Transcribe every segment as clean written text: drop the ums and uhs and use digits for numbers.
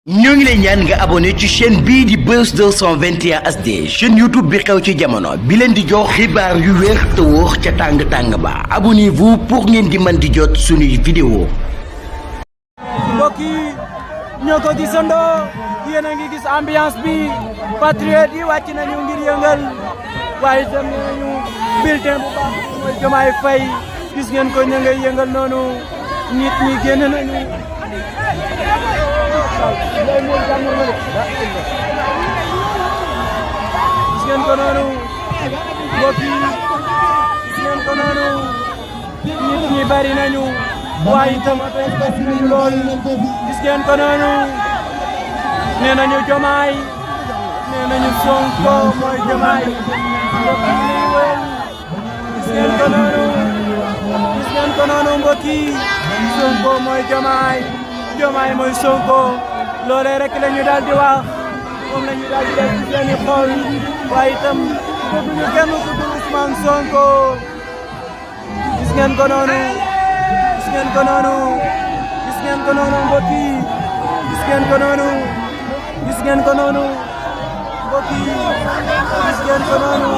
ñoo ngi lay ñaan nga abonné ci chaîne bii di Buzz 221 HD chaîne YouTube bi xew ci jamono bi leen di jox xibaar yu wér te wóor ca tàng-tàng ba abonnez-vous pour ngeen di mën di jot suñuy vidéo. mbokk yi ñoo ko gisandoo yéen a ngi gis ambiance bi patriote yi wàcc nañu ngir yëngal waaye itam nañu bulletin bu baax mooy Diomaye Faye gis ngeen ko ña ngay yëngal noonu nit ñi génn nañu. gis ngeen ko noonu mbokk yi gis ngeen ko noonu nit ñi bari nañu waaye itam bari nañu lool gis ngeen ko noonu nee nañu Diomaye nee nañu Sonko mooy Diomaye mbokk yi gis ngeen ko noonu gis ngeen ko noonu mbokk yi Sonko mooy Diomaye Diomaye mooy Sonko loolee rek la ñu daal di wax moom la ñu daal di def ci seen i xol waaye itam bëgguñu kenn ku dul Ousmane Sonko gis ngeen ko noonu gis ngeen ko noonu gis ngeen ko noonu mbokk yi gis ngeen ko noonu gis ngeen ko noonu mbokk yi gis ngeen ko noonu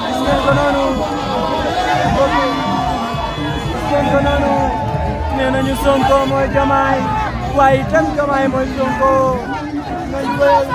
gis ngeen ko noonu mbokk yi gis ngeen ko noonu nee nañu Sonko mooy Diomaye waaye itam Diomaye mooy Sonko nañu wéyal.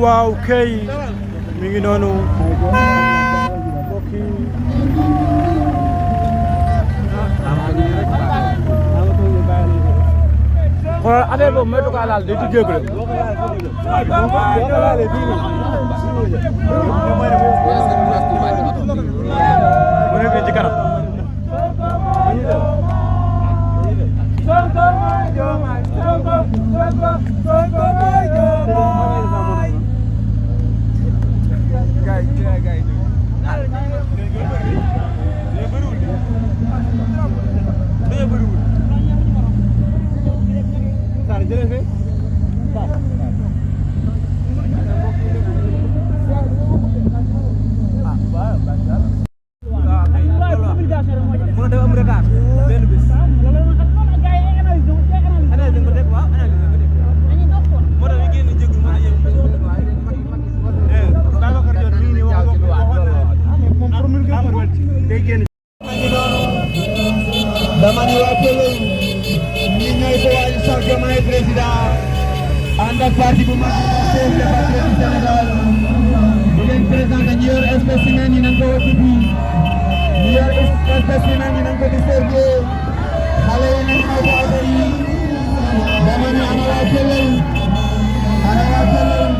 waaw kay mi ngi noonu mbokk yi xoolal affaire boobu météo ka laal day ci jéego rek bu nekk ci kanam Sonko mooy Diomaye Sonko mooy Diomaye Diomaye président ànd ak parti bu mag Pastef les patriotes du Sénégal di leen présenté ñi yor spécimen yi nañ ko occupi ñi yor spécimen yi nañ ko distribué xale yi nañ xaw ko oto yi dama ni ana waa Jëlal ana waa Jëlal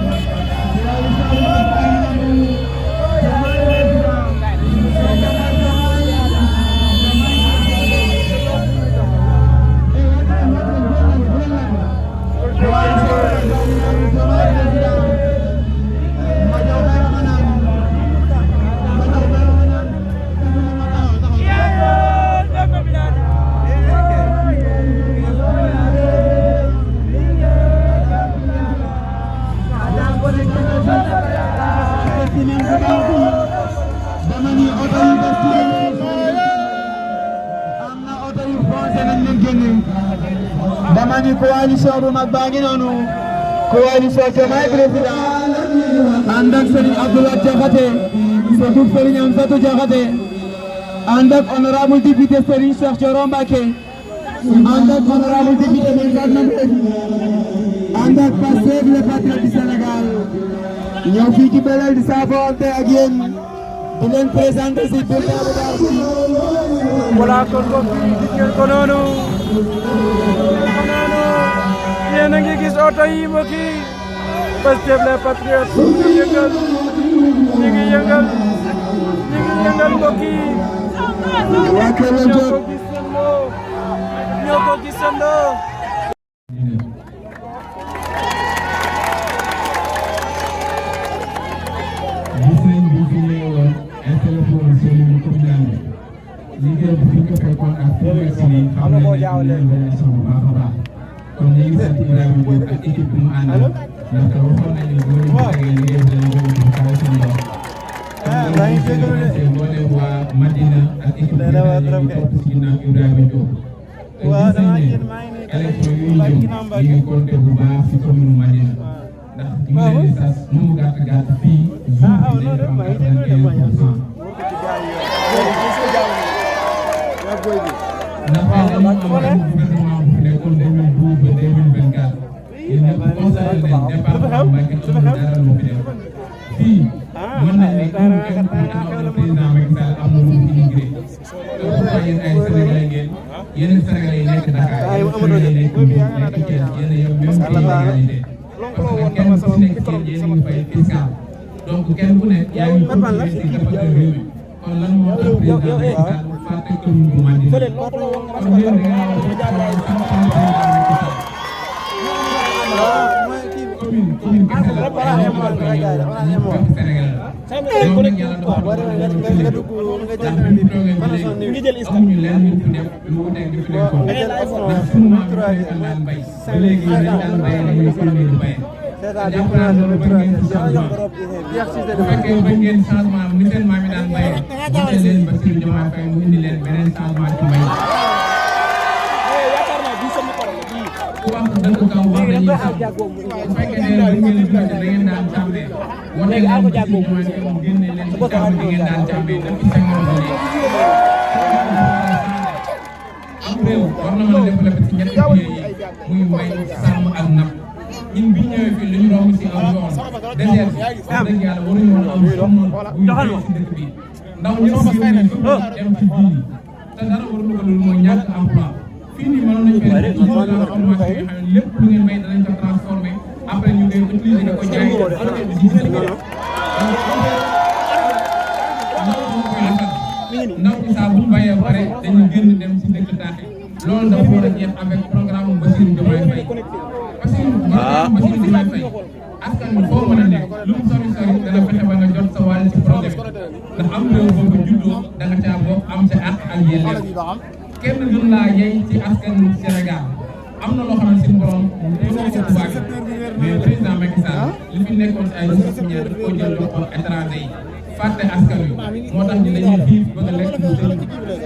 dama ni coalition bu mag baa ngi noonu coalition Diomaye président ànd ak Serigne Abdoulaye Diakhaté surtout Serigne Amsatou Diakhaté ànd ak honorable député Serigne Cheikh Thioro Mbacké ànd ak honorable député Mengane ànd ak Pastef les patriotes du Sénégal ñëw fii ci Belel di saafonte ak yéen di leen présenté si bulletin bu baax bi. voilà kon mbokk yi gis ngeen ko noonu yéen a ngi gis oto yi mbokk yi Pastef les patriotes ñu ngi yëngal mbokk yi ñoo ko gisandoo liggéey bu fi ko fekkoon ak promesse yi xam nañ ne relation bu baax a baax kon ñu ngi sant Ibrahima Diop ak équipe bu mu àndal ndaxte waxoon nañ ne boo leen tegee liggéey bi danañ ko bu kawe seen yoon. kon ñu ngi remercié mboolem waa Madina ak équipe bi ñu ngi topp si ginnaaw Ibrahima Diop. te gis nañ ne élection yu ñëw ñu ngi compté bu baax si commune Madina ndax ñu ngi leen di sas nu mu gàtt gàtt fii jour bi dañu am 95%. ndax tey dañu am gouvernement bu fi nekkoon 2012 ba 2024 yéen ñëpp constaté nañ département Mbacké amul dara lu fi def fii mën nañ ne amul kenn ku taxaw ne président Macky Sall am na lu mu immigré donc pourquoi yéen ay sénégalais ngeen yeneen sénégalais yi nekk Dakar yeneen sénégalais yi nekk Mbour nekk Thiès yéen a yem même inégalité parce que kenn ku nekk ci yéen ngi fay fiscal donc kenn ku nekk yaa ngi contribué si développement réew mi kon lan moo tax président Macky Sall fàtte commune bu Madina kon yéen da ngeen commune kese la Sénégal ñoom nag yàlla dafa amuñu leen ñu fi def lu wuteeg di fi nekkoon ndax sunu maam yi daan bay ba léegi dañ daan bay dañuy continuer di bay jàpp naa loolu ba ngeen ci changement bu fekkee ba ngeen changement ni seen maam yi daan bay voté leen Bassirou Diomaye Faye mu indi leen beneen changement ci mbay ku wax dëgg kaw wax dañuy xam bu fekkee ne da ngeen di da ngeen daan càmbee wote leen Bassirou Diomaye Faye mu génne leen ci càmm di ngeen daan càmbee depuis 5 ans ba léegi am réew war na mën a développé ci ñetti piliers yi muy mbay sàmm ak napp ñun bi ñëwee fii lu ñu romb si aw yoon désert bi wax dëgg yàlla waruñu woon am somm buy si dëkk bi ndaw ñëpp génn nañ dem ci bii te dara warul ko loolu mooy ñàkk emploi fii nii mënoon nañu fee def ci transformation yoo xam ne lépp lu ngeen may danañ ko transformé après ñu koy utiliser di ko jaay di liggéey ndaw ci saa bu ñu bàyyee ba pare dañuy génn dem si dëkk taaxi loolu dafa war a jeex avec programme Bassirou Diomaye Faye parce que Bassirou Diomaye Faye askan wi foo mën a nekk lu mu sori sori dana fexe ba nga jot sa wàll ci projet bi ndax am réew boo ko juddoo da nga caa bokk am ca àq ak yelleef kenn gën laa yey ci askan Sénégal am na loo xam ne suñu borom dañoo ci tubaab yi mais président Macky Sall li fi nekkoon ci ay ressources minières daf koo jël jox ko étranger yi fàtte askan wi moo tax ñu dañuy xiif bëgg a lekk mu tëju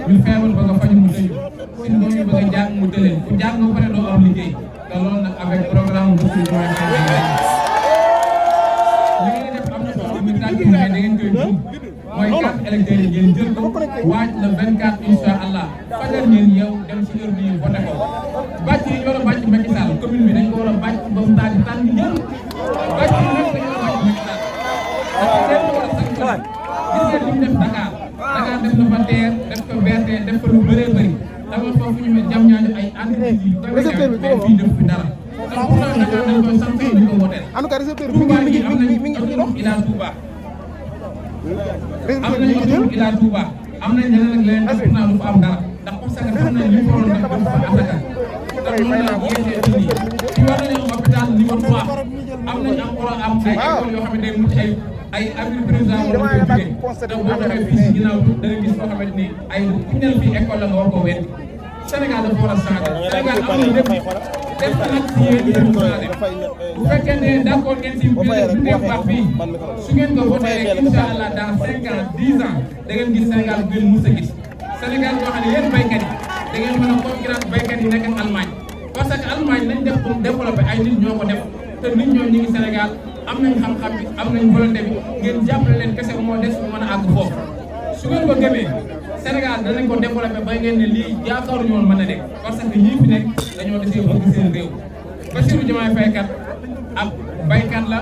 ñu feebar bëgg a faj mu tëju suñu doom yi bëgg a jàng mu tëleen ku jàng ba pare doo am liggéey te loolu nag avec programme Bassirou Diomaye Faye li ngeen def am na solo muy tàgg mais da ngeen koy jum mooy carte électeur yi ngeen jël ko waaj le 24 incha allah fajar ngeen yow dem ci heure bi voté ko bàcc yi ñu war a bàcc Macky Sall commune bi dañ ko war a bàcc ba mu daal di tànn ñëpp bàcc bi nag dañoo bàcc Macky Sall dañ ko war a sanctionné gis ngeen li mu def Dakar def na fa TER def ko BRT def ko lu bëree bëri dama foofu ñu ne jam ñaañu ay entreprise yu mais fii def fi dara te pourtant Dakar dañ koy sanctionné di ko woteel Touba gi am nañu autoroute Ila Touba am nañu autoroute Ila Touba am nañ leneen ak leneen def naa lu fa am dara ndax parce que xam nañ li mu waroon def dafa fa asaka te noonu la yeesee fii nii ci war nañu am hôpital niveau 3 am nañ encore am ay école yoo xam ne day mucc ay abri président war ko jógee te boo xamee fii si ginnaaw da nga gis foo xamante ni ay ku ñel fii école la nga war koo weddi Sénégal dafa war a changé Sénégal am na lépp def nag si yéen yéen changé bu fekkee ne d'accord ngeen si ngeen baax fii su ngeen ko voté incha allah dans 5 ans 10 ans da ngeen gis Sénégal bu ngeen mus a gis Sénégal boo xam ne yéen baykat yi da ngeen mën a concurrence baykat yi nekk Allemagne parce que Allemagne nañ def pour développer ay nit ñoo ko def te nit ñoo ñu ngi Sénégal am nañ xam-xam bi am nañ volonté bi ngeen jàppale leen kese moo des mu mën a àgg foofu su ngeen ko gëmee Sénégal danañ ko développé ba ngeen ne lii yaakaaruñu woon mën a nekk parce que ñii fi nekk dañoo desee bëgg seen réew Bassirou Diomaye Faye kat ab baykat la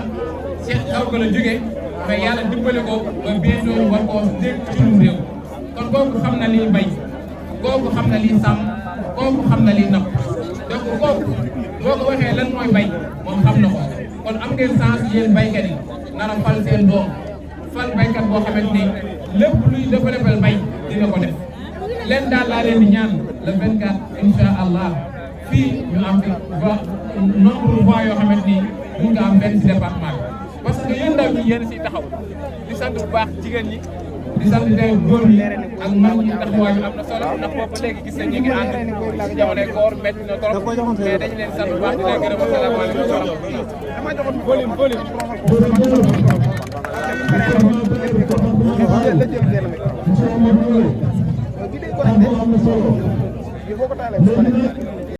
Cheikh kaw ga la jógee mais yàlla dimbale ko ba bientôt ñu war koo dégg ci suñu réew kon kooku xam na lii bay kooku xam na lii sàmm kooku xam na lii napp donc kooku boo ko waxee lan mooy bay moom xam na ko kon am ngeen chance yéen baykat yi nar a fal seen doom fal baykat boo xamante ni lépp luy développé bay dina ko def leen daal laa leen di ñaan le 24 incha allah fii ñu am fi nombre de voix yoo xamante ni duñ ko am benn si département bi parce que yéen ndaw ñi yéen siy taxaw di sant bu baax jigéen ñi di sant tey góor ñi ak mag ñi taxawaay bi am na solo ndax boobu ba léegi gis nañ ñu ngi ànd si jamonoy koor métti na trop mais dañu leen sant bu baax di leen gërëm asalaamaaleykum wa rahmatulah.